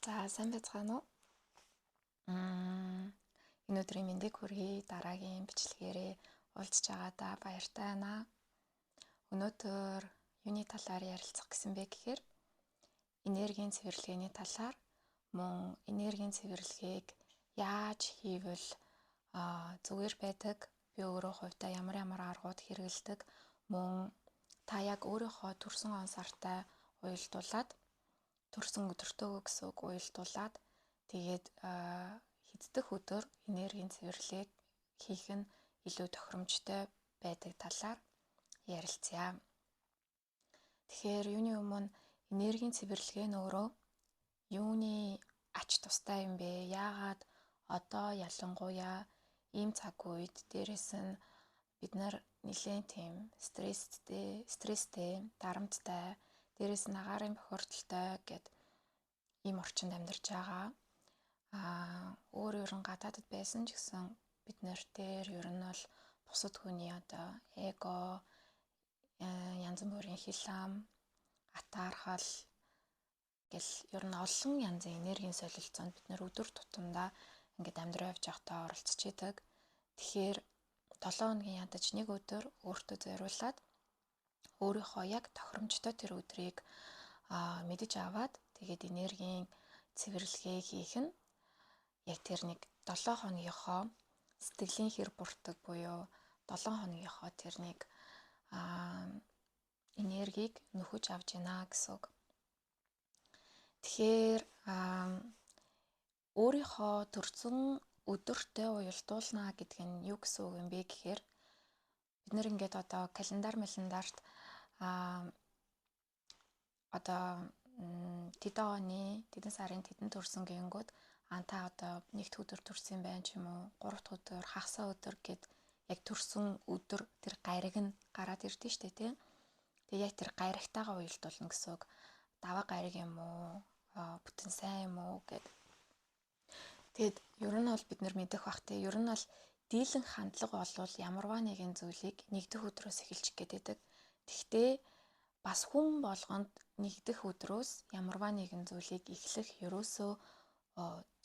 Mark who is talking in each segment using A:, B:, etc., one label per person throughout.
A: За, сайн байцгаана уу? Энэ өдрийн мэндийг хүргэе. Дараагийн бичлэгээрээ уулзж байгаадаа баяртай байна. Өнөөдөр юуны талаар ярилцах гэсэн бэ гэхээр энергийн цэвэрлэгээний талаар, мөн энергийн цэвэрлэгээг яаж хийвэл зүгээр байдаг, би өөрөө хувьдаа ямар ямар аргууд хэрэглэдэг, мөн та яг өөрийнхөө төрсөн он сартай уялдуулаад, төрсөн өдөртөөгөө гэсэн үг, уялдуулаад тэгээд хэддэх өдөр энергийн цэвэрлэгийг хийх нь илүү тохиромжтой байдаг талаар ярилцъя. Тэгэхээр юуны өмнө энергийн цэвэрлэгээ нь өөрөө юуны ач тустай юм бэ? Яагаад одоо ялангуяа ийм цаг үед, дээрэс нь бид нар нэлээд тийм стресстэй, дарамттай, дээрэс нь агаарын бохирдолтой гэд ийм орчинд амьдарч байгаа. Өөр ер нь гадаадд байсан ч гэсэн бид нар дээр ер нь бол бусад хүний одоо эго, янз бүрийн хил ам, атаархал гэл ер нь олон янзын энергийн солилцоонд бид нар өдөр тутамдаа ингээд амьдран явж байхдаа оролцож идэг. Тэгэхээр 7 хоногийн ядаж нэг өдөр өөртөө зориулаад өөрийнхөө яг тохиромжтой тэр өдрийг мэдэж аваад тэгээд энергийн цэвэрлэгээ хийх нь яг тэр нэг 7 хоногийнхоо сэтгэлийн хэр буртаг буюу 7 хоногийнхоо тэр нэг энергийг нөхөж авч байна гэсэн үг. Тэгэхээр өөрийнхөө төрсөн өдөртөө уялдуулна гэдэг нь юу гэсэн үг юм бэ гэхээр бид нэр ингээд одоо календар мэлэндарт одоо тэдэн оны тэдэн сарын тэдэн төрсөн гэнгүүт та одоо нэгд өдөр төрсөн байх ч юм уу, гурав дахь өдөр, хагасаа өдөр гэд яг төрсөн өдөр тэр гариг нь гараад ирдэ штэ, тийм. Тэгээ яг тэр гаригтайгаа уялдуулна гэсэн үг. Даваа гариг юм уу, бүтэн сайн юм уу гэд. Тэгэд ер нь бол бид нар мэдэх бах те. Ер нь бол дийлэн хандлага болвол ямарваа нэгэн зүйлийг нэгдэх өдрөөс эхэлж гэдэг. Тэгтээ бас хүн болгонд нэгдэх өдрөөс ямарваа нэгэн зүйлийг эхлэх ерөөсөө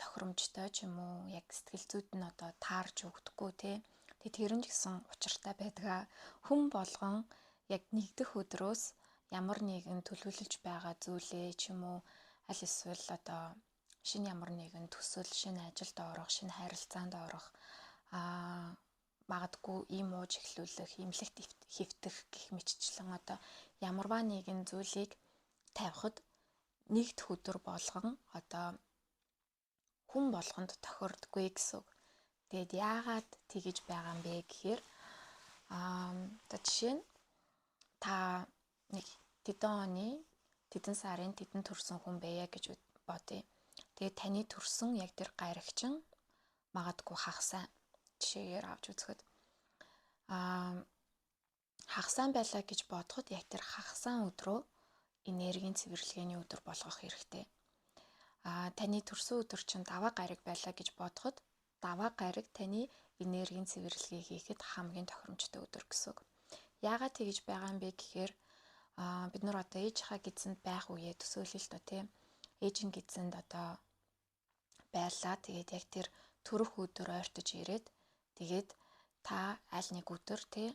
A: тохиромжтой ч юм уу, яг сэтгэл зүйд нь одоо таарч өгдөггүй те. Тэгээ тэр нь ч гэсэн учиртай байдаг. Хүн болгон яг нэгдэх өдрөөс ямар нэгэн төлөвлөж байгаа зүйлээ ч юм уу, аль эсвэл одоо шинэ ямар нэгэн төсөл, шинэ ажилд орох, шинэ харилцаанд орох, магадгүй ийм ууж эхлүүлэх, имлэгт хэвтэх гэх мэтчлэн одоо ямарваа нэгэн зүйлийг тавихад нэгдэх өдөр болгон одоо хүн болгонд тохирдоггүй гэсэн үг. Тэгээд яагаад тэгэж байгаа юм бэ гэхээр одоо жишээ нь та нэг тэдэн оны тэдэн сарын тэдэн төрсэн хүн байя гэж бодъё. Тэгээд таны төрсөн яг тэр гаригчин магадгүй хагасаа жишээгээр авч үзэхэд хагасаан байлаа гэж бодоход яг тэр хагасаан өдрөө энергийн цэвэрлэгээний өдөр болгох хэрэгтэй. Таны төрсөн өдөр чинь даваа гариг байлаа гэж бодоход даваа гариг таны энергийн цэвэрлэгээ хийхэд хамгийн тохиромжтой өдөр гэсэн үг. Яагаад тэгэж байгаа юм бэ гэхээр бид нар одоо ээжийнхаа гидсэнд байх үеэ төсөөлөл л доо, тийм. Ээжийн гидсэнд одоо байлаа. Тэгээд яг тэр төрөх өдөр ойртож ирээд тэгээд та аль нэг өдөр тий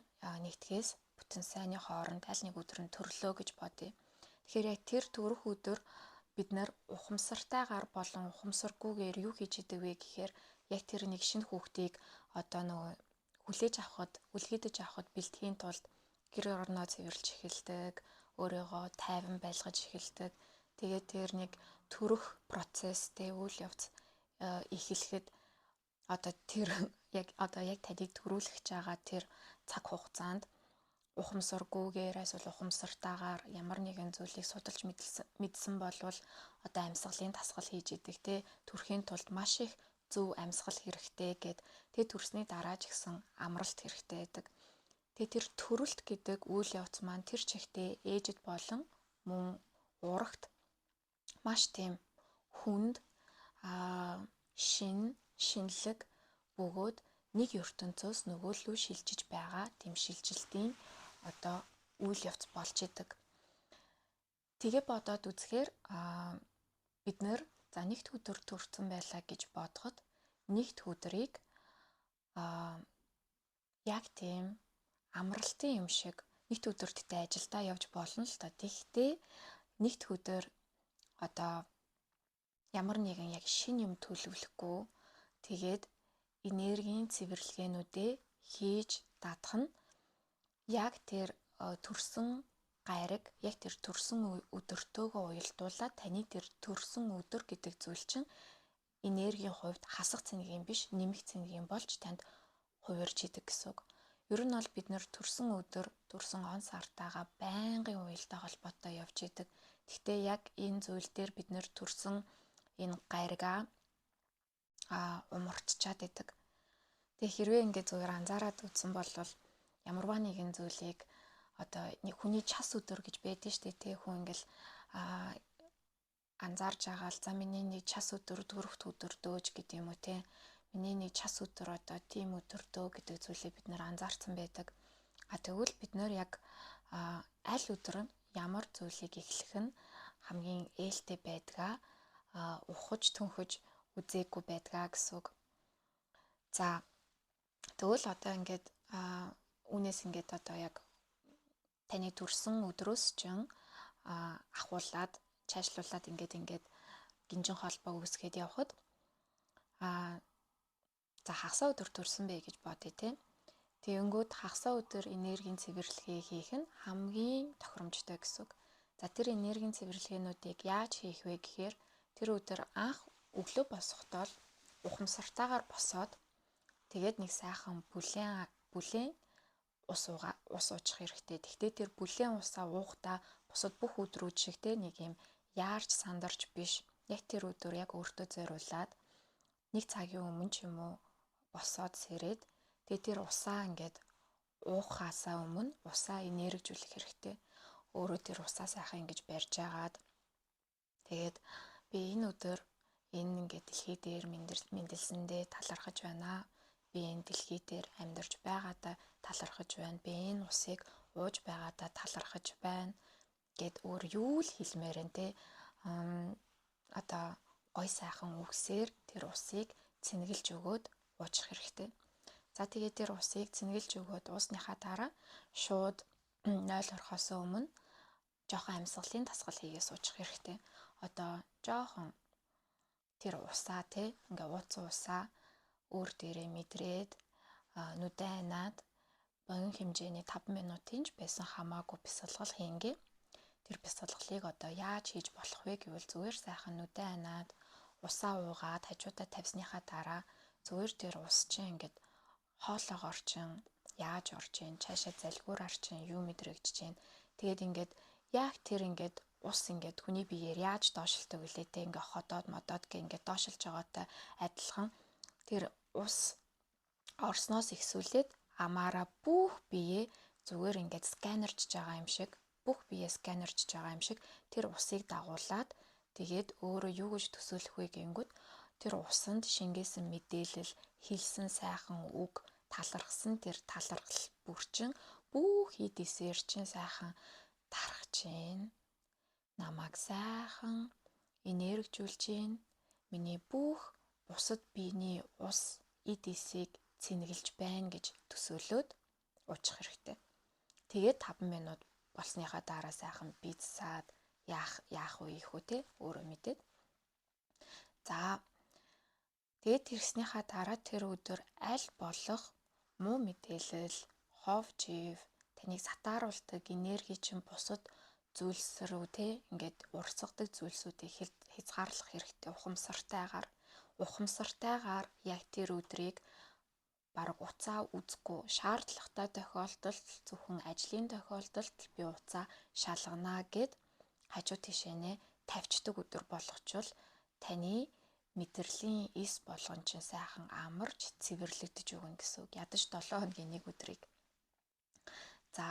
A: нэгтгэхээс бүтэн сайнны хооронд аль нэг өдөр нь төрлөө гэж бодъё. Тэгэхээр яг тэр төрөх өдөр бид нар ухамсартайгаар болон ухамсаргүйгээр юу хийж идэг вэ гэхээр яг тэр нэг шинэ хүүхдийг одоо нөгөө хүлээж авахд, үлгийдэж авахд бэлтгэхийн тулд гэр орноо цэвэрлж эхэлдэг, өөрийгөө тайван байлгаж эхэлдэг. Тэгээд тэр нэг төрөх процесстэй үйл явц эхлэхэд одоо тэр яг одоо яг таныг төрүүлэх гэж байгаа тэр цаг хугацаанд ухамсаргүйгээр эсвэл ухамсартайгаар ямар нэгэн зүйлийг судалж мэдсэн болвол одоо амьсгалын дасгал хийж идэг те, төрхийн тулд маш их зөв амьсгал хэрэгтэй гэд. Тэгээ төрсний дараа ч гэсэн амралт хэрэгтэй байдаг. Тэгээ тэр төрөлт гэдэг үйл явц маань тэр чигтээ ээжид болон мөн урагт маш тийм хүнд шинэлэг бөгөөд нэг ертөнцөөс нөгөө лүү шилжиж байгаа тийм шилжилтийн одоо үйл явц болж идэг. Тэгээ бодоод үзэхээр бид нар За нэгд өдөр төрсэн байлаа гэж бодоход нэгд өдрийг яг тийм амралтын юм шиг нэгд өдөртөө ажилдаа явж болно л доо. Тэгэхдээ нэгд өдөр одоо ямар нэгэн яг шинэ юм төлөвлөхгүй тэгээд энергийн цэвэрлэгээнүүдээ хийж дадах нь яг тэр төрсөн гайраг, яг тэр төрсөн өдөртөөгөө уялдуулаад таны тэр төрсөн өдөр гэдэг зүйл чинь энергийн хувьд хасах цэнэг юм биш, нэмэх цэнэг юм болж танд хувирч идэг гэсэн үг. Ер нь бол бид нэр төрсөн өдөр, төрсөн он сартаагаа байнгын уялдаа холбоотой явж идэг. Гэхдээ яг энэ зүйл дээр бид нэр төрсөн энэ гайргаа умарччаад идэг. Тэгээ хэрвээ ингээд зүгээр анзаараад үзсэн бол ямарваа нэгэн зүйлийг одоо нэг хүний час өдөр гэж байдаг шүү дээ. Тэ хүн ингээл анзаарж байгаа л за миний нэг час өдөр дөрөвт өдөр дөөж гэдэг юм уу те. Миний нэг час өдөр одоо тийм өдөр дөө гэдэг зүйлийг бид нэр анзаарсан байдаг. А тэгвэл бид нэр яг аль өдөр нь ямар зүйлийг эхлэх нь хамгийн ээлтэй байдгаа ухаж түнхэж үзээгүй байдгаа гэсэн үг. За тэгвэл одоо ингээд үүнээс ингээд одоо яг таны төрсэн өдрөөс чинь ахуулаад чаашлуулад ингээд гинжин холбоо үүсгээд явхад за хагасаа өдөр төрсэн бэ гэж бодъё те. Тэгэнгүүт хагасаа өдөр энергийн цэвэрлэгээ хийх нь хамгийн тохиромжтой гэсэн үг. За тэр энергийн цэвэрлэгээнүүдийг яаж хийх вэ гэхээр тэр өдөр анх өглөө босохдоо л ухамсартайгаар босоод тэгээд нэг сайхан бүлээн ус уучих хэрэгтэй. Гэхдээ тэр бүлээн усаа уухдаа бусад бүх өдрүүд шиг те нэг юм яарч сандарч биш. Яг тэр өдөр яг өөртөө зориулаад нэг цагийн өмнө ч юм уу босоод сэрээд тэгээ тэр усаа ингээд уухаасаа өмнө усаа энергижүүлэх хэрэгтэй. Өөрөө тэр усаа сайхан ингэж барьж агаад тэгээд би энэ өдөр энэ ингээд дэлхий дээр мэндэлсэндээ талархаж байна. Би энэ дэлхий дээр амьдарч байгаадаа талархаж байна. Би энэ усыг ууж байгаадаа талархаж байна гэд өөр юу л хэлмээр энэ те. Одоо гой сайхан үгсээр тэр усыг цэнгэлж өгөөд уучих хэрэгтэй. За тэгээд тэр усыг цэнгэлж өгөөд уусныхаа дараа шууд 0 орохоос өмнө жоохон амьсгалын дасгал хийгээ суучих хэрэгтэй. Одоо жоохон тэр усаа те ингээ ууцсан усаа өөр дээрээ мэдрээд нүдэ айнаад богино хэмжээний 5 минутын ч байсан хамаагүй бясалгал хийнгээ. Тэр бясалгалыг одоо яаж хийж болох вэ гэвэл зүгээр сайхан нүдэ айнаад усаа уугаад хажуудаа тавьсныхаа дараа зүгээр тэр ус чинь ингээд хоолоогоор чинь яаж орж ийн, цаашаа залгиураар чинь юу мэдрэгдэж чинь. Тэгээд ингээд яг тэр ингээд ус ингээд хүний биеэр яаж доошилдог вүлээ те ингээ ходоод модоод гэ ингээд доошилж байгаатай адилхан тэр ус орсноос ихсүүлээд амаараа бүх бие зүгээр ингээд сканерчж байгаа юм шиг бүх бие сканерчж байгаа юм шиг тэр усыг дагуулад тэгээд өөрөө юу гэж төсөөлөх вэ гэнгүүт тэр усанд шингээсэн мэдээлэл, хэлсэн сайхан үг, талархсан тэр талархал бүрчин бүх ид эсээр чинь сайхан тарах чинь. Намайг сайхан энергижүүлж гин. Миний бүх бусад биений ус эд эсийг цэнгэлж байна гэж төсөөлөөд уучих хэрэгтэй. Тэгээд 5 минут болсныхаа дараа сайхан бицсаад яах вэ их үү те өөрөө мэдээд. За тэгээд тэрснийхаа дараа тэр өдөр аль болох муу мэдээлэл, хов жив, таныг сатааруулдаг энерги чинь бусад зүйлс рүү те ингээд урсгадаг зүйлсүүдийг хязгаарлах хэрэгтэй. Ухамсартайгаар яг тэр өдрийг бараг уцаа үзэхгүй шаардлагатай тохиолдолд зөвхөн ажлын тохиолдолд би уцаа шалганаа гэд хажуу тишээнэ тавьчдаг өдөр болгочвол таны мэдрэлийн эс болгон чинь сайхан амарч цэвэрлэгдэж өгнө гэсэн үг. Ядаж 7 хоногийн нэг өдрийг. За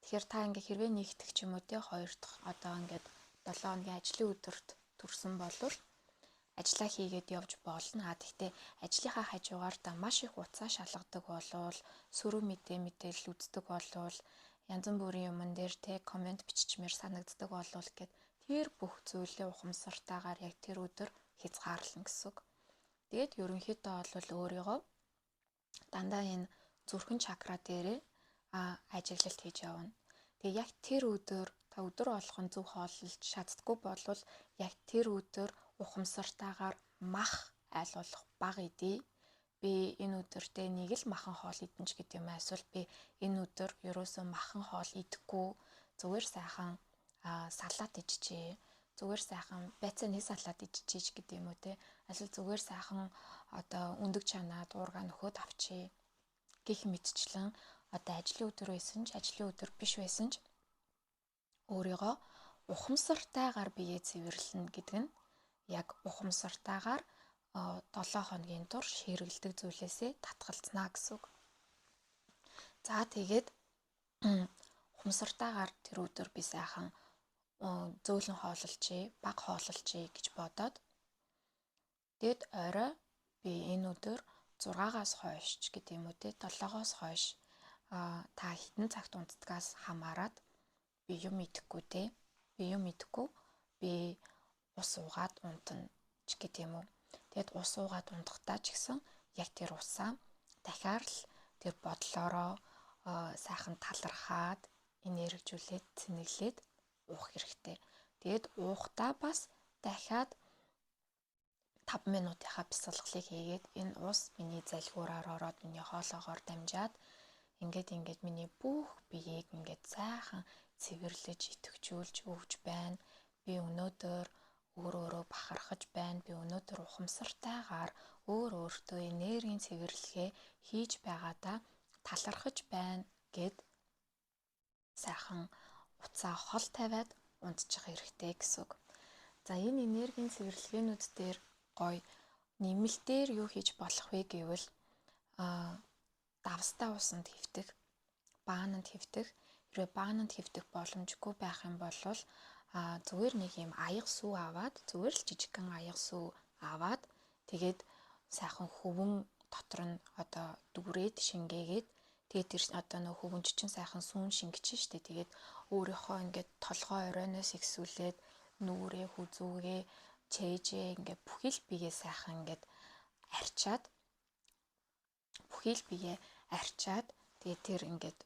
A: тэгэхээр та ингээ хэрвээ нэгдэх ч юм уу те хоёр дахь одоо ингээд 7 хоногийн ажлын өдөрт төрсөн болвол ажлаа хийгээд явж болно. А тэгтээ ажлынхаа хажуугаар та маш их уцаа шалгадаг болвол, сөрөг мэдээлэл үздэг болвол, янз бүрийн юмн дээр те комент биччихмээр санагддаг болвол гэд Тэр бүх зүйлээ ухамсартайгаар яг тэр өдөр хязгаарлана гэсэн үг. Тэгээд ерөнхийдөө бол өөрийгөө дандаа энэ зүрхэн чакра дээрээ ажиглалт хийж явна. Тэгээ яг тэр өдөр та өдөр болгон зөв хооллож чаддаггүй болвол яг тэр өдөр ухамсартайгаар мах аль болох бага идэ. Би энэ өдөртөө нэг л махан хоол идэн ч гэдэг юм аа. Эсвэл би энэ өдөр ерөөсөө махан хоол идэхгүй, зүгээр сайхан салат иччихье. Зүгээр сайхан байцаа нэг салат иччихье ч гэдэг юм уу те. Эсвэл зүгээр сайхан одоо өндөг чанаа дуурга нөхөд авчие гэх мэтчлэн одоо ажлын өдөр байсан ч ажлын өдөр биш байсан ч өөрийгөө ухамсартайгаар биеэ цэвэрлэнэ гэдэг нь яг ухамсартайгаар 7 хоногийн турш хэрэглэдэг зүйлээсээ татгалзнаа гэсэн үг. За тэгээд ухамсартайгаар тэр өдөр би сайхан зөөлөн хоололчээ, бага хоололчээ гэж бодоод тэгэд орой би энэ өдөр 6-аас хойш ч гэдэг юм уу те 7-оос хойш та хэдэн цагт унтдгаас хамаарат би юм идэхгүй те би юм идэхгүй би ус уугаад унтана ч гэдэг юм уу. Тэгэд ус уугаад унтахдаа ч гэсэн яг тэр усаа дахиад л тэр бодлоороо сайхан талархаад энергижүүлээд цэнэглээд уух хэрэгтэй. Тэгээд уухдаа бас дахиад 5 минутынхаа бясалгалыг хийгээд энэ ус миний залгиураар ороод миний хоолоогоор дамжаад ингээд миний бүх биеийг ингээд сайхан цэвэрлэж идэвхжүүлж өгч байна. Би өнөөдөр өөр өөрөө бахархаж байна. Би өнөөдөр ухамсартайгаар өөр өөртөө энергийн цэвэрлэгээ хийж байгаадаа талархаж байна гэд сайхан уцаа хол тавиад унтчих хэрэгтэй гэсэн үг. За энэ энергийн цэвэрлэгээнүүд дээр гоё нэмэлтээр юу хийж болох вэ гэвэл давстаа усанд хэвтэх, баананд хэвтэх. Хэрвээ баананд хэвтэх боломжгүй байх юм бол зүгээр нэг юм аяга сүү аваад, зүгээр л жижигхэн аяга сүү аваад тэгээд сайхан хөвөн дотор нь одоо дүрээд шингээгээд тэгээд тэр одоо нөх хөвөнч чинь сайхан сүүн шингэж штэ. Тэгээд өөрийнхөө ингээд толгой оройноос ихсүүлээд нүрээ хүзүүгээ чэйжээ ингээд бүхий л биеэ сайхан ингээд арчаад бүхий л биеэ арчаад тэгээд тэр ингээд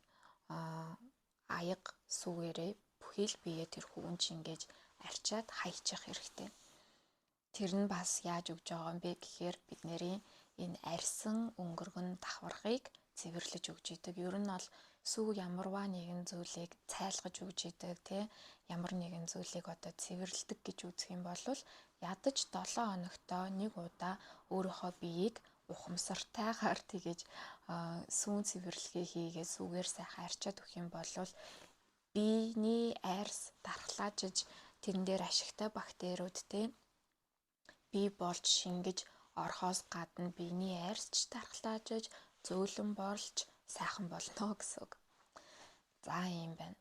A: аяга сүгээрээ бүхий л биеэ тэр хөвөн чингээж арчаад хайчих хэрэгтэй. Тэр нь бас яаж өгж байгаа юм бэ гэхээр бид нэрийн энэ арьсан өнгөргөн давхархыг цэвэрлэж өгч идэг. Ер нь бол сүү ямарваа нэгэн зүйлийг цайлгаж өгч идэг, тэ ямар нэгэн зүйлийг одоо цэвэрлэдэг гэж үзэх юм бол ядаж 7 хоногтоо нэг удаа өөрийнхөө биеийг ухамсартайгаар тэгэж сүүн цэвэрлэгээ хийгээд сүгээр сайхан арчаад өгөх юм бол биений арьс дархлаажиж тэрэн дээр ашигтай бактериуд тэ бие болж шингэж орхоос гадна биений арьс ч дархлаажиж зөөлөн болж сайхан болно гэсэн үг. За ийм байна.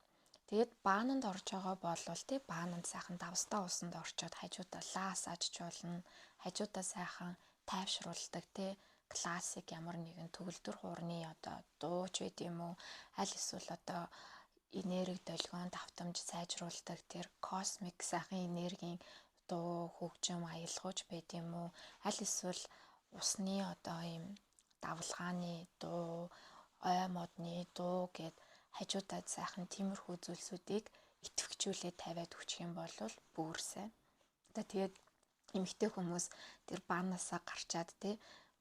A: Тэгээд баананд орж байгаа болвол тий баананд сайхан давстаа усанд орчоод хажуудаа лаасаажч болно. Хажуудаа сайхан тайвшруулдаг тий классик ямар нэгэн төгөлдөр хуурны одоо дууч байд юм уу, аль эсвэл одоо энерги долгион давтамж сайжруулдаг тэр космик сайхан энергийн дуу, хөгжим, аялгауч байд юм уу, аль эсвэл усны одоо ийм давлгааны дуу, ой модны дуу гэд хажуудаад сайхан тиймэрхүү зүйлсүүдийг идэвхжүүлээд тавиад өгчих юм бол бүр сайн. Одоо тэгээд эмэгтэй хүмүүс тэр баанаасаа гарчаад те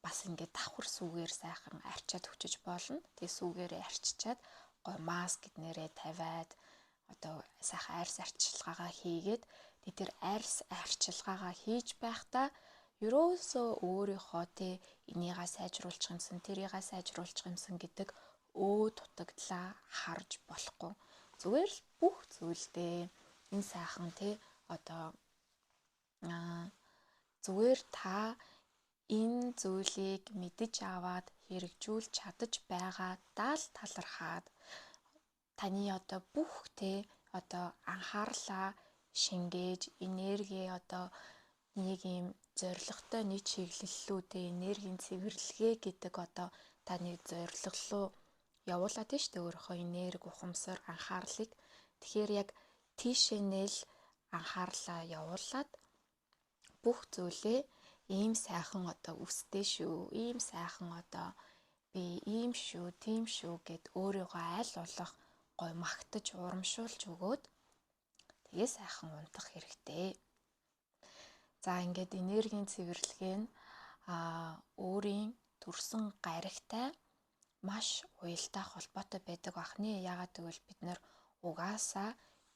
A: бас ингээд давхар сүгээр сайхан арчаад өгчөж болно. Тэгээ сүгээрээ арчичаад гой маск гэднэрээ тавиад одоо сайхан арьс арчилгаагаа хийгээд тэр арьс арчилгаагаа хийж байхдаа ерөөсөө өөрийнхөө те энийгээ сайжруулчих юмсан, тэрийгээ сайжруулчих юмсан гэдэг өө дутагдлаа харж болохгүй. Зүгээр л бүх зүйлдээ энэ сайхан те одоо зүгээр та энэ зүйлийг мэдэж аваад хэрэгжүүлж чадаж байгаадаа л талархаад таны одоо бүх те одоо анхаарлаа шингээж энерги одоо нэг юм зоригтой нэг чиглэллүүдээ энергийн цэвэрлэгээ гэдэг одоо та нэг зорилго руу явуулаад тийм шүү дээ өөрийнхөө энерги ухамсар анхаарлыг. Тэгэхээр яг тийшээ нэл анхаарлаа явуулаад бүх зүйлээ ийм сайхан одоо үстэй шүү, ийм сайхан одоо би ийм шүү, тийм шүү гэд өөрийгөө аль болох гой магтаж урамшуулж өгөөд тэгээ сайхан унтах хэрэгтэй. За ингээд энергийн цэвэрлэгээ нь өөрийн төрсэн гаригтай маш уялдаа холбоотой байдаг бахны. Яагаад гэвэл бид нар угаасаа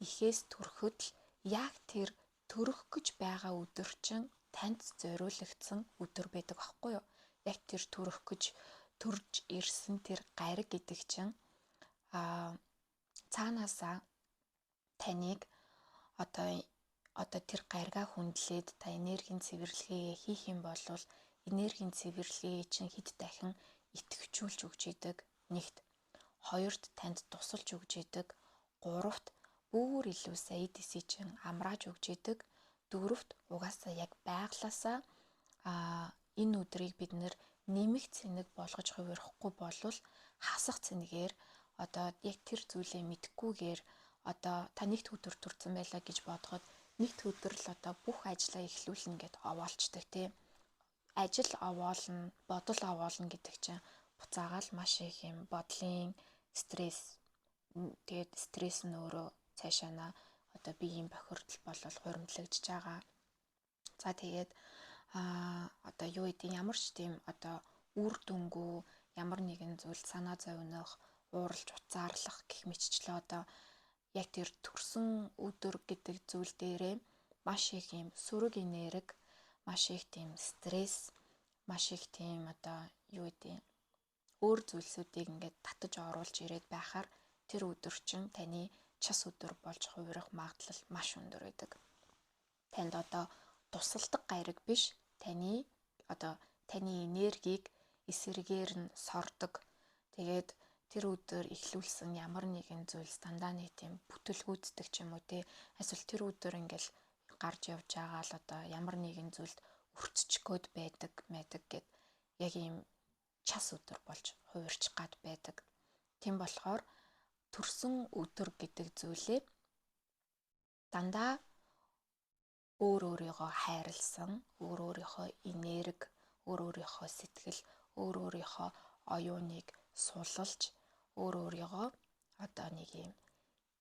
A: ихээс төрөхөд л яг тэр төрөх гэж байгаа өдөр чинь танд зориулагдсан өдөр байдаг байхгүй юу? Яг тэр төрөх гэж төрж ирсэн тэр гариг гэдэг чинь цаанаасаа таныг одоо тэр гаригаа хүндлээд та энергийн цэвэрлэгээ хийх юм бол энергийн цэвэрлэгээ чинь хэд дахин итгэвчүүлж өгч идэг. Нэгт, хоёрт танд тусалж өгч идэг. Гуравт бүр илүү сайн эд эсийг чинь амрааж өгч идэг. Дөрөвт угаасаа яг байглаасаа энэ өдрийг бид нэр нэмэх цэнэг болгож хувирахгүй болвол хасах цэнэгээр одоо яг тэр зүйлээ мэдэхгүйгээр одоо та нэгд өдөр төрсэн байлаа гэж бодоход нэгд өдөр л одоо бүх ажлаа эхлүүлнэ гэд овоолчдаг тий. Ажил овоолно, бодол овоолно гэдэг чинь буцаагаал маш их юм бодлын стресс. Тэгээд стресс нь өөрөө цаашаа одоо биеийн бохирдол болол хуримтлагдж байгаа. За тэгээд одоо юу гэдэг ямар ч тийм одоо үр дүнгүй ямар нэгэн зүйл санаа зовнох, ууралж уцаарлах гэх мэтчлээ одоо яг тэр төрсөн өдөр гэдэг зүйл дээрээ маш их юм сөрөг энерги, маш их тийм стресс, маш их тийм одоо юу гэдэг өөр зүйлсүүдийг ингээд татаж оруулж ирээд байхаар тэр өдөр чинь таны час өдөр болж хувирах магадлал маш өндөр байдаг. Танд одоо тусалдаг гариг биш, таны одоо таны энергийг эсэргээр нь сордог. Тэгээд тэр өдөр эхлүүлсэн ямар нэгэн зүйлс дандаа нэг тийм бүтэлгүйтдэг ч юм уу те. Эсвэл тэр өдөр ингээл гарч явж байгаа л одоо ямар нэгэн зүйлд өртчих гээд байдаг мэдэг гэд яг ийм час өдөр болж хувирчих гад байдаг. Тийм болохоор төрсөн өдөр гэдэг зүйлээ дандаа өөр өөрийгөө хайрлсан, өөр өөрийнхөө энерги, өөр өөрийнхөө сэтгэл, өөр өөрийнхөө оюуныг сулалж, өөр өөрийгөө одоо нэг юм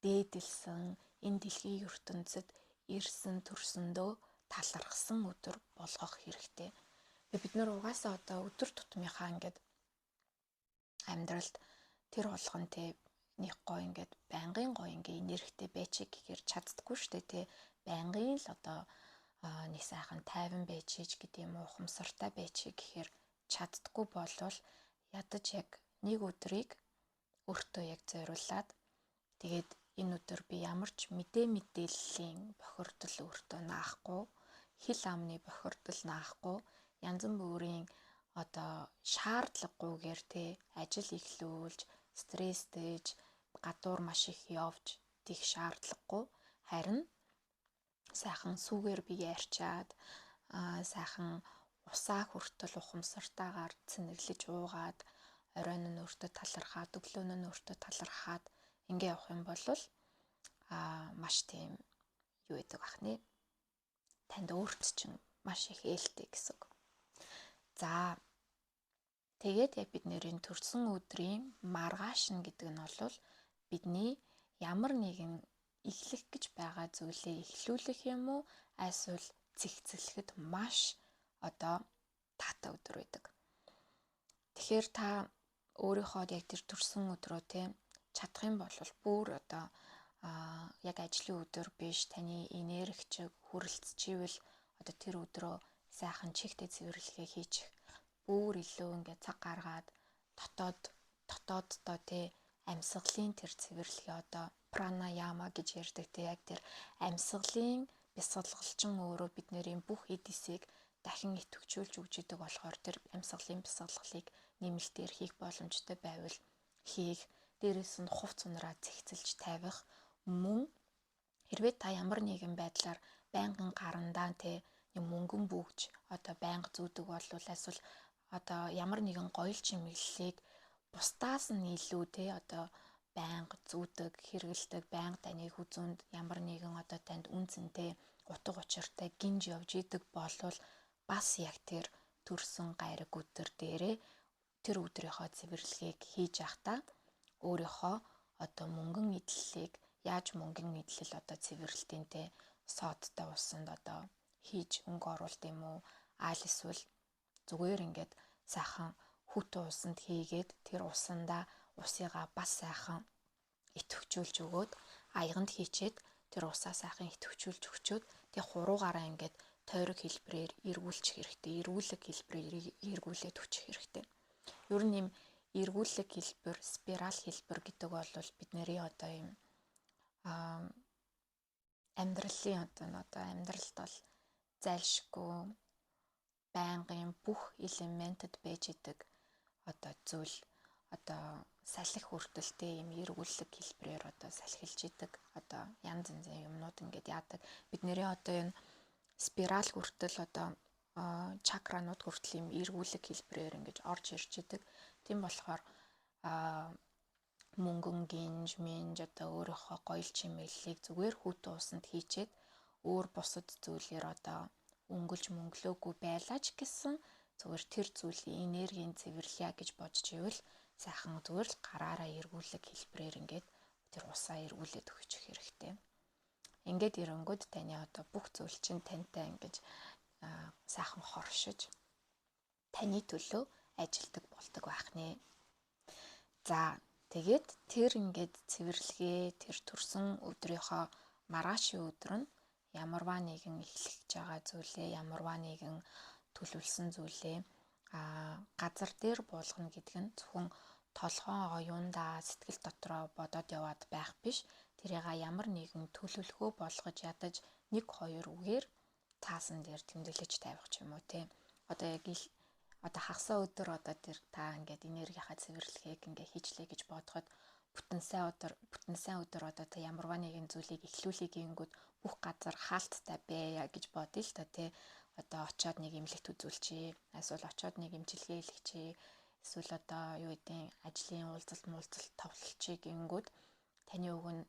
A: дээдэлсэн, энэ дэлхийн ертөнцид ирсэн төрсөндөө талархсан өдөр болгох хэрэгтэй. Тэгээ бид нар угаасаа одоо өдөр тутмынхаа ингээд амьдралд тэр болгон те нэг гой ингээд байнгын гой ингээ энергитэй байчих гэхээр чаддаггүй шүү дээ те. Байнгын л одоо нэг сайхан тайван байчих гэдэг юм уу, ухамсартай байчих гэхээр чаддаггүй болвол ядаж яг нэг өдрийг өөртөө яг зориулаад тэгээд энэ өдөр би ямар ч мэдээллийн бохирдол өөртөө наахгүй, хил амны бохирдол наахгүй, янз бүрийн одоо шаардлагагүйгээр те ажил эхлүүлж, стресстэйж, гадуур маш их явж тийх шаардлагагүй. Харин сайхан сүгээр би ярьчаад сайхан усаа хүртэл ухамсартайгаар цэнэглэж уугаад оройн нь өөртөө талархаад, өглөө нь өөртөө талархаад ингээ явах юм бол маш тийм юу гэдэг бах нэ. Танд өөрт чинь маш их ээлтэй гэсэн үг. За тэгээд яг бид нэрийн төрсөн өдрийн маргааш нь гэдэг нь бол бидний ямар нэгэн эхлэх гэж байгаа зүйлээ эхлүүлэх юм уу эсвэл цэгцлэхэд маш одоо таатай өдөр байдаг. Тэгэхээр та өөрийнхөө яг тэр төрсөн өдрөө те чадах юм бол бүр одоо яг ажлын өдөр биш, таны энергич хүрэлцчихвэл одоо тэр өдрөө сайхан чигтээ цэвэрлэгээ хийчих. Бүр илүү ингээд цаг гаргаад дотооддоо те амьсгалын тэр цэвэрлэгээ одоо пранаяма гэж ярьдаг те яг тэр амьсгалын бясалгалчин өөрөө бидний бүх эд эсийг дахин идэвхжүүлж өгч идэг болохоор тэр амьсгалын бясалгалыг нэмэлтээр хийх боломжтой байвал хийх, дээрээс нь хувц унраа цэгцэлж тавих мөн хэрвээ та ямар нэгэн байдлаар байнгын гарандаа те мөнгөн бүүгж одоо байнга зүүдэг болвол эсвэл одоо ямар нэгэн гоёл чимэглэлийг бусдаас нь илүү те одоо байнга зүүдэг, хэрэгэлдэг, байнга таны хүзүүнд ямар нэгэн одоо танд үн цэнтэй утга учиртай гинж явж идэг болвол бас яг тэр төрсөн гайраг өдөр дээрээ тэр өдрийнхөө цэвэрлэгийг хийж явахдаа өөрийнхөө одоо мөнгөн эдлэлийг яаж мөнгөн эдлэл одоо цэвэрлэлтэнтэй содтой усанд одоо хийж өнгө оруулт юм уу, аль эсвэл зүгээр ингээд сайхан хүтэн усанд хийгээд тэр усандаа усыгаа бас сайхан идэвхжүүлж өгөөд аяганд хийчээд тэр усаа сайхан идэвхжүүлж өгчөөд тэг хуруугаараа ингээд тойрог хэлбэрээр эргүүлчих хэрэгтэй. Эргүүлэг хэлбэрээр эргүүлээд өччих хэрэгтэй. Ер нь юм эргүүлэг хэлбэр, спираль хэлбэр гэдэг бол бидний одоо юм амьдралын одоо амьдралд бол зайлшгүй байнгын бүх элементэд байж идэг одоо зүйл одоо салхи хүртэлтэй юм эргүүлэг хэлбэрээр одоо салхилж идэг одоо янз янзын юмнууд ингээд яадаг. Бидний одоо энэ спираль хүртэл одоо чакранууд хүртэл юм эргүүлэг хэлбэрээр ингэж орж ирж идэг. Тийм болохоор мөнгөн гинж минж одоо өөрийнхөө гоёл чимэглэлийг зүгээр хүүтэн усанд хийчээд өөр бусад зүйлээр одоо өнгөлж мөнгөлөөгүй байлаа ч гэсэн зүгээр тэр зүйлийн энергийн цэвэрлэе гэж бодож ивэл сайхан зүгээр л гараараа эргүүлэг хэлбэрээр ингээд тэр усаа эргүүлээд өгчих хэрэгтэй. Ингээд ирэнгүүд таны одоо бүх зүйл чинь тантай ингэж сайхан хоршиж таны төлөө ажилдаг болдог байх нэ. За тэгээд тэр ингээд цэвэрлэгээ тэр төрсөн өдрийнхөө маргаашийн өдөр нь ямарваа нэгэн эхлэж байгаа зүйлээ, ямарваа нэгэн төлөвлөсөн зүйлээ газар дээр буулгана гэдэг нь зөвхөн толгоон оюундаа сэтгэл дотроо бодоод яваад байх биш. Тэрийг ямар нэгэн төлөвлөгөө болгож ядаж 1 2 үгээр цаасан дээр тэмдэглэж тавих ч юм уу те. Одоо яг одоо хагасаа өдөр одоо тэр та ингээд энергийнхаа цэвэрлэгийг ингээд хийчлээ гэж бодоход бүтэн сайн өдөр одоо та ямарваа нэгэн зүйлийг эхлүүлэе гэнгүүт бүх газар хаалттай байя гэж бодъё л та тий. Одоо очиод нэг эмнэлэгт үзүүлчихье. Эсвэл очиод нэг эмчилгээ хийлгэчихье. Эсвэл одоо юу гэдیں ажлын уулзалт муулзалт товлолчихъя гэнгүүт таны үг нь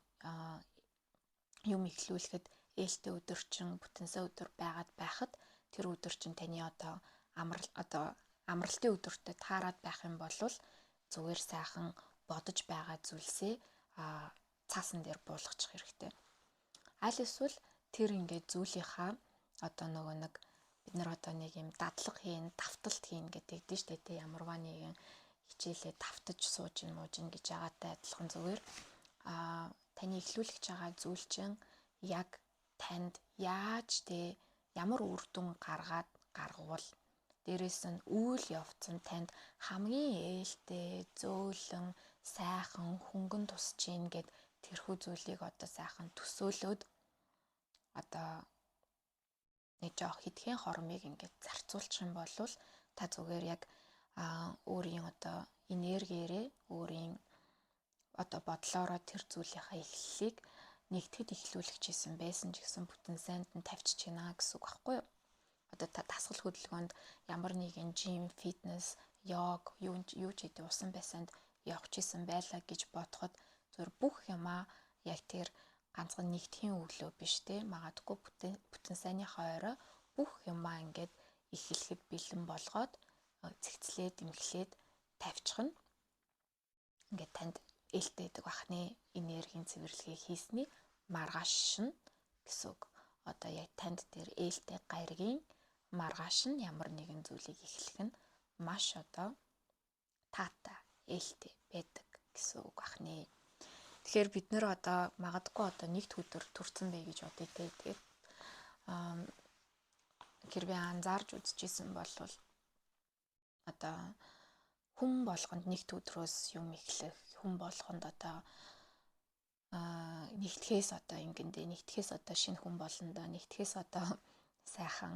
A: юм эхлүүлэхэд ээлтэй өдөр чин бүтэнсээ өдөр байгаад байхад тэр өдөр чин таны одоо амралтын өдөртөө таарад байх юм бол зүгээр сайхан бодож байгаа зүйлсээ цаасан дээр буулгачих хэрэгтэй. Аль эсвэл тэр ингээд зүйлийнхаа одоо нөгөө нэг бид нар одоо нэг юм дадлага хийн, давталт хийн гэдэг дээ шүү дээ. Ямарваа нэгэн хичээлээ давтаж сууж ин мууж ин гэж байгаатай адилхан зүгээр таны эхлүүлэх байгаа зүйл чинь яг танд яаж те ямар үр дүн гаргаад гаргавал дээрэс нь үйл явц нь танд хамгийн ээлтэй, зөөлөн, сайхан, хөнгөн тусч ийн гэд тэрхүү зүйлийг одоо сайхан төсөөлөөд одоо нэг жоох хитгэн хормыг ингээд зарцуулчих юм бол та зүгээр яг өөрийн одоо энергиэрээ өөрийн одоо бодлоороо тэр зүйлийнхаа эхлэлийг нэгтгэд эхлүүлэх гэсэн байсан ч гэсэн бүтэн сайнд нь тавьчих гинэ гэсэн үг байхгүй юу? Одоо та дасгал хөдөлгөөнд ямар нэгэн жим, фитнес, йог, юу ч гэдэг усан байсанд явах гэсэн байлаа гэж бодоход зөв бүх юмаа яг тэр ганцхан нэгтгэхийн өглөө биш те, магадгүй бүтэн сайныхаа орой бүх юмаа ингээд эхлэхэд бэлэн болгоод цэгцлээд эмхлээд тавьчих нь ингээд танд ээлтэй байдаг бахны энергийн цэвэрлэгээ хийсний маргааш нь гэсэн үг. Одоо яг танд тэр ээлтэй гайргийн маргааш нь ямар нэгэн зүйлийг эхлэх нь маш одоо таатай ээлтэй байдаг гэсэн үг бахны. Тэгэхээр бид нэр одоо магадгүй одоо нэгд өдөр төрсэн бэ гэж бодъё те. Тэгээд хэрвээ анзаарч үзчихсэн бол одоо хүн болгонд нэгд өдрөөс юм эхлэх, хүн болгонд одоо нэгтгэхээс одоо ингэндээ, нэгтгэхээс одоо шинэ хүн болно доо, нэгтгэхээс одоо сайхан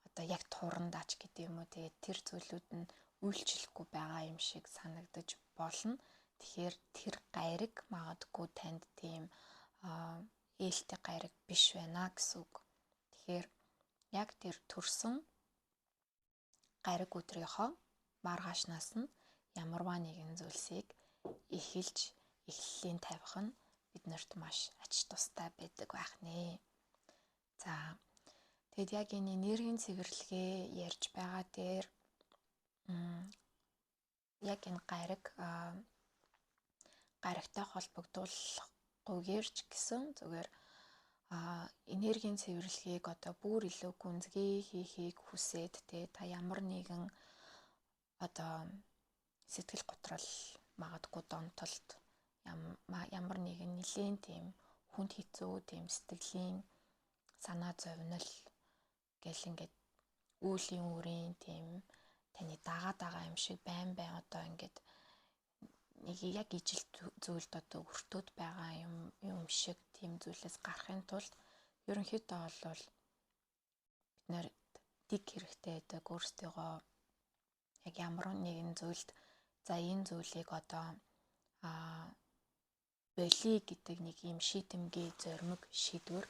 A: одоо яг турандаач гэдэг юм уу. Тэгээд тэр зүйлүүд нь үйлчлэхгүй байгаа юм шиг санагдаж болно. Тэгэхээр тэр гайраг магадгүй танд тийм ээлтэй гайраг биш байна гэсэн үг. Тэгэхээр яг тэр төрсөн гайраг өдрийнхөө маргаашнаас нь ямарваа нэгэн зүйлсийг эхэлж эхлэлийн тавих нь биднэрт маш ач тустай байдаг байх нэ. За, тэгэд яг энэ энергийн цэвэрлэгээ ярьж байгаа дээр яг энэ гаригтай холбогдуулахгүйгээр ч гэсэн зүгээр энергийн цэвэрлэгийг одоо бүр илүү гүнзгий хийхийг хүсээд те та ямар нэгэн одоо сэтгэл готрол, магадгүй донтолт, ямар нэгэн нэлээн тийм хүнд хэцүү тийм сэтгэлийн санаа зовнил гэл ингээд үүлийн үрийн тийм таны дагаад байгаа юм шиг байн байн одоо ингээд нэг яг ижил зүйлд одоо өртөөд байгаа юм шиг тийм зүйлээс гарахын тулд ерөнхийдөө бол бид нэр дэг хэрэгтэй байдаг. Өөрсдийгөө яг ямар нэгэн зүйлд за энэ зүйлийг одоо болиё гэдэг нэг юм шийдэмгий зоримог шийдвэр.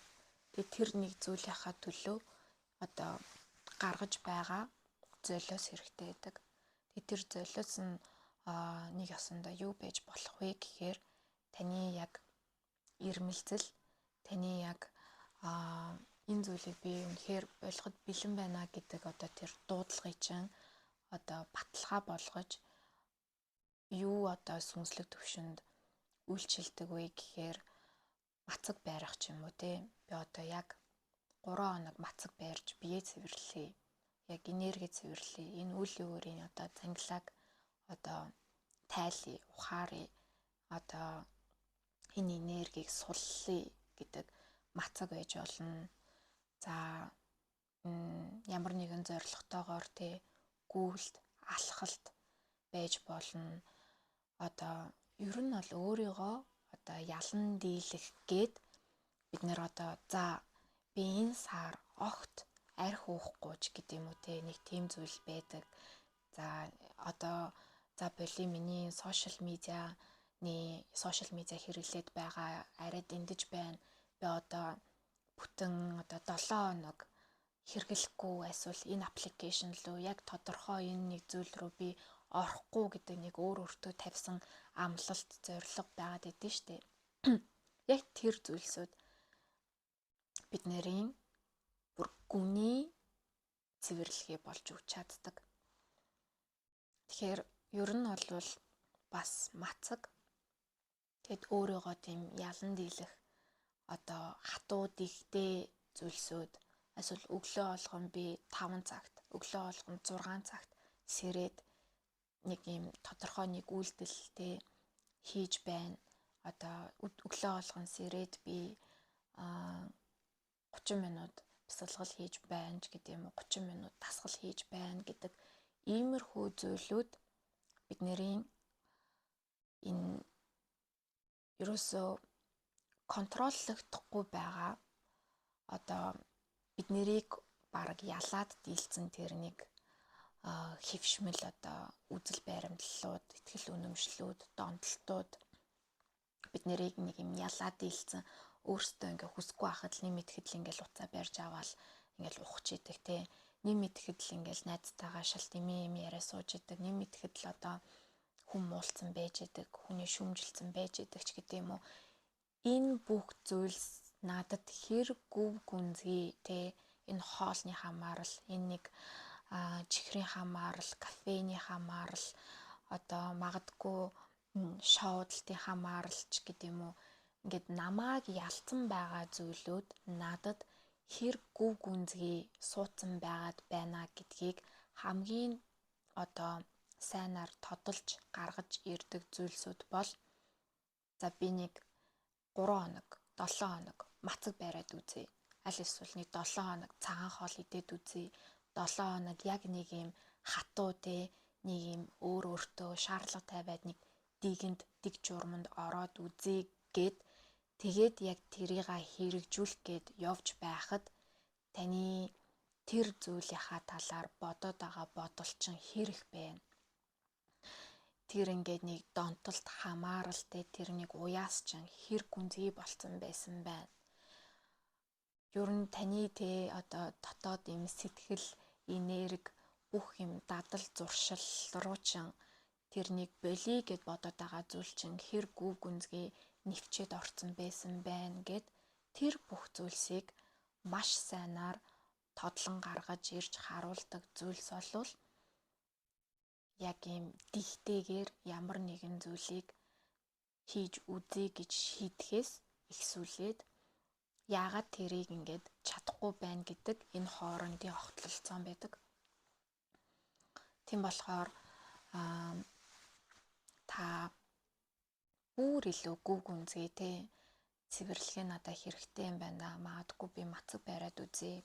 A: Тэгээ тэр нэг зүйлийнхаа төлөө одоо гаргаж байгаа золиос хэрэгтэй байдаг. Тэгээ тэр золиос нь нэг ёсондоо юу байж болох вэ гэхээр таны яг ирмэлзэл, таны яг энэ зүйлийг би үнэхээр болоход бэлэн байна гэдэг одоо тэр дуудлагыг чинь одоо баталгаа болгож юу одоо сүнслэг төвшөнд үйлчилдэг вэ гэхээр мацаг байрах ч юм уу те. Би одоо яг 3 хоног мацаг байрж бие цэвэрлэе. Яг энерги цэвэрлэе. Энэ үлийн өөрийн одоо зангилааг одоо тайлъя, ухааръя. Одоо энэ энергийг суллая гэдэг мацаг байж болно. За, ямар нэгэн зорилготойгоор те гүйлт, алхалт байж болно. Одоо ер нь бол өөрийгөө одоо ялан дийлэх гээд бид нэр одоо за би энэ сар огт арх уухгүй ч гэдэг юм уу те, нэг тийм зүйл байдаг. За одоо за боли миний сошиал медиа хэрэглээд байгаа арай дэндэж байна. Би одоо бүтэн одоо 7 хоног хэрэглэхгүй эсвэл энэ аппликейшн руу яг тодорхой энэ нэг зүйл рүү би орохгүй гэдэг нэг өөр өөртөө тавьсан амлалт, зорилго байгаад идэв штэ. Яг тэр зүйлсүүд бид нэрийн бүр гүний цэвэрлэгээ болж өгч чаддаг. Тэгэхээр ер нь бол бас мацаг, тэгэд өөрийгөө тийм ялан дийлэх одоо хатуу дигдээ зүйлсүүд эсвэл өглөө болгон би 5 цагт, өглөө болгон 6 цагт сэрээд нэг юм тодорхой нэг үйлдэл те хийж байна. Одоо өглөө болгон сэрээд би 30 минут бясалгал хийж байна ч гэдэг юм уу, 30 минут дасгал хийж байна гэдэг иймэрхүү зүйлүүд бид нэрийн энэ ерөөсөө контроллогдохгүй байгаа одоо бид нэрийг бараг ялаад дийлцэн тэр нэг хэвшмэл одоо үзэл баримтлалууд, итгэл үнэмшлүүд, донтолтууд бид нэрийг нэг юм ялаад дийлцэн өөртөө ингээ хүсэхгүй байхад л нэм итгэхэд л ингээл уцаа барьж аваал ингээл ухаж идэг те. Нэм итгэхэд л ингээл найзтайгаа шал дэмий юм яриа сууж идэг. Нэм итгэхэд л одоо хүн муулцсан байж идэг, хүний шүмжилсэн байж идэг ч гэдэг юм уу. Энэ бүх зүйлс надад хэр гүв гүнзгий те, энэ хоолны хамаарал, энэ нэг чихрийн хамаарал, кофений хамаарал, одоо магадгүй шоудлтын хамаарал ч гэдэг юм уу. Ингээд намайг ялцсан байгаа зүйлүүд надад хэр гүв гүнзгий суудсан байгаад байна гэдгийг хамгийн одоо сайнаар тодолж гаргаж ирдэг зүйлсүүд бол за би нэг 3 хоног, 7 хоног мацаг бариад үзье. Аль эсвэл нэг 7 хоног цагаан хоол идээд үзье. 7 хоног яг нэг юм хатуу те, нэг юм өөр өөртөө шаардлага тавиад нэг дигэнд, дэг журманд ороод үзье гэд тэгээд яг тэрийг хэрэгжүүлэх гээд явж байхад таны тэр зүйлийнхаа талаар бодоод байгаа бодол чинь хэр их байна. Тэр ингээд нэг донтолт хамааралтай тэр нэг уяас чинь хэр гүнзгий болцсон байсан байна. Ер нь таны те одоо дотоод юм сэтгэл, энерги бүх юм дадал зуршил руу чинь Тэрнийг болиё гэд бодоод байгаа зүйл чинь хэр гүв гүнзгий нэвчээд орцсон байсан байна гэд тэр бүх зүйлсийг маш сайнаар тодлон гаргаж ирж харуулдаг зүйлс болвол яг ийм дихтэйгээр ямар нэгэн зүйлийг хийж үзье гэж шийдэхээс ихсүүлээд яагаад тэрийг ингээд чадахгүй байна гэдэг энэ хоорондын огтлолцоон байдаг. Тийм болохоор та бүр илүү гүв гүнзгий те цэвэрлэгээ надад хэрэгтэй юм байна. Магадгүй би мацаг бариад үзье.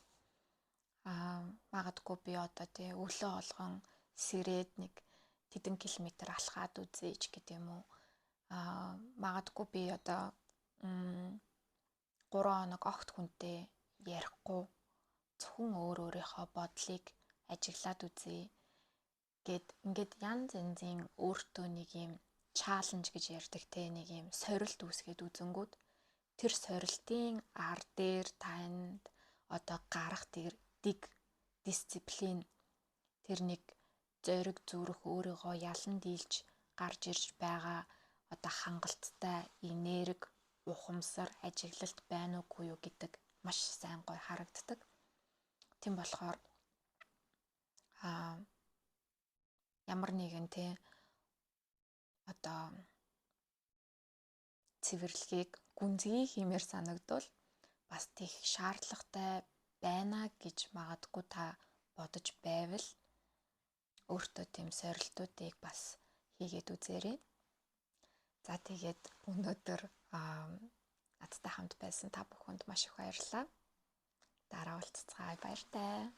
A: Магадгүй би одоо те өглөө болгон сэрээд нэг тэдэн километр алхаад үзье ч гэдэг юм уу. Магадгүй би одоо 3 хоног огт хүнтэй ярихгүй зөвхөн өөр өөрийнхөө бодлыг ажиглаад үзье гэд ингээд янз янзын өөртөө нэг юм чаленж гэж ярьдаг те нэг юм сорилт үүсгээд үзэнгүүд тэр сорилтын ар дээр танд одоо гарах тэр дэг дисциплин тэр нэг зориг зүрх өөрийгөө ялан дийлж гарч ирж байгаа одоо хангалттай энерги ухамсар ажиглалт байна уугүй юу гэдэг маш сайн гой харагддаг. Тийм болохоор ямар нэгэн те одоо цэвэрлэгийг гүнзгий хиймээр санагдвал бас тех шаардлагатай байна гэж магадгүй та бодож байвал өөртөө тийм сорилтуудыг бас хийгээд үзээрэй. За тэгээд өнөөдөр надтай хамт байсан та бүхэнд маш их баярлалаа. Дараа уулзцгаая. Баяртай.